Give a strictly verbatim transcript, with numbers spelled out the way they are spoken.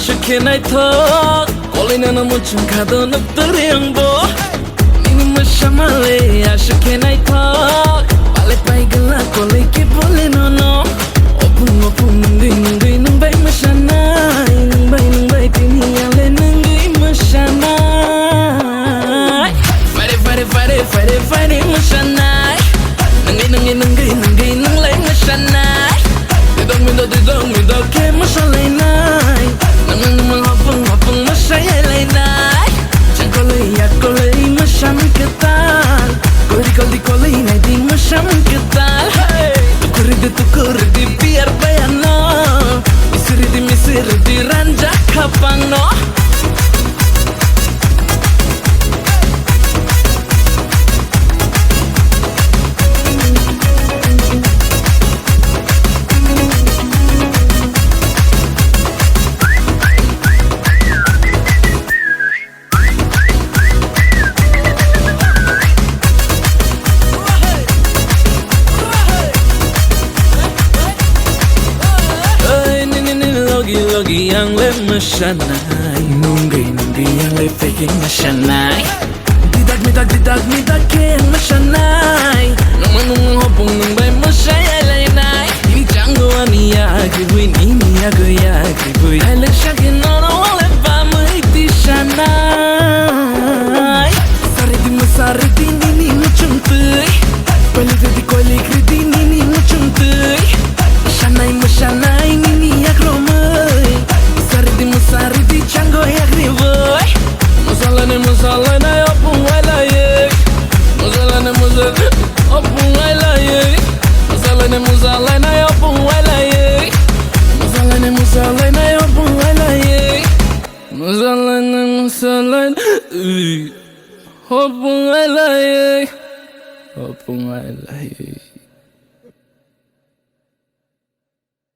Aswk khe naithok, koloi nana muchung kha do nuk turi ang bo. Nini mwsa male, aswk khe naithok, pale pai gala koloi khe bole nono. Opung opung nungwi nungwi nung bai mwsanai, nung bai nung bai tini ale nungwi mwsanai. Fare, fare, fare, fare, fare, mwsanai. Nungwi, nungwi, nungwi, nungwi, nunglai mwsanai. Didok midok, didok midok khe mwsalainai. Nungwi, nungwi, hopung, hopung, mwsayailainai. Changkoloi, yakoloi, mwsam kwtal. Kori, koli, koloi, naidi, mwsam kwtal. Hey! Tukuridi, tukuridi, biar bayano. Misiridi, misiridi, ranjak khapangno. Oi, nini, nini, logi, logi, ang le mwsanai. Nungwi, nungwi, ang le pegwi mwsanai. Didak, midak, didak, midak, khe ang mwsanai. Nungma, nungma, hopung, nung bai mwsayailainai. Nini chango ani yak ribui, nini yago yak ribui. Hai le sakhe nono wale bamwi tisanai. Saridi, mwsaridi, nini muchung twi. Koilik ridi, koilik ridi, nini muchung twi. Mwsanai, mwsanai, nini yak romwi. Mwsaridi, mwsaridi, chango yak ribui. Mwsalainai, mwsalainai, opung wailaiwi. Mwsalainai, mwsalainai, opung wailaiwi. Mwsalainai, mwsalainai, opung wailaiwi. Mwsalainai, mwsalainai, opung wailaiwi. Mwsalainai, mwsalainai, opung wailaiwi. Opung wailaiwi.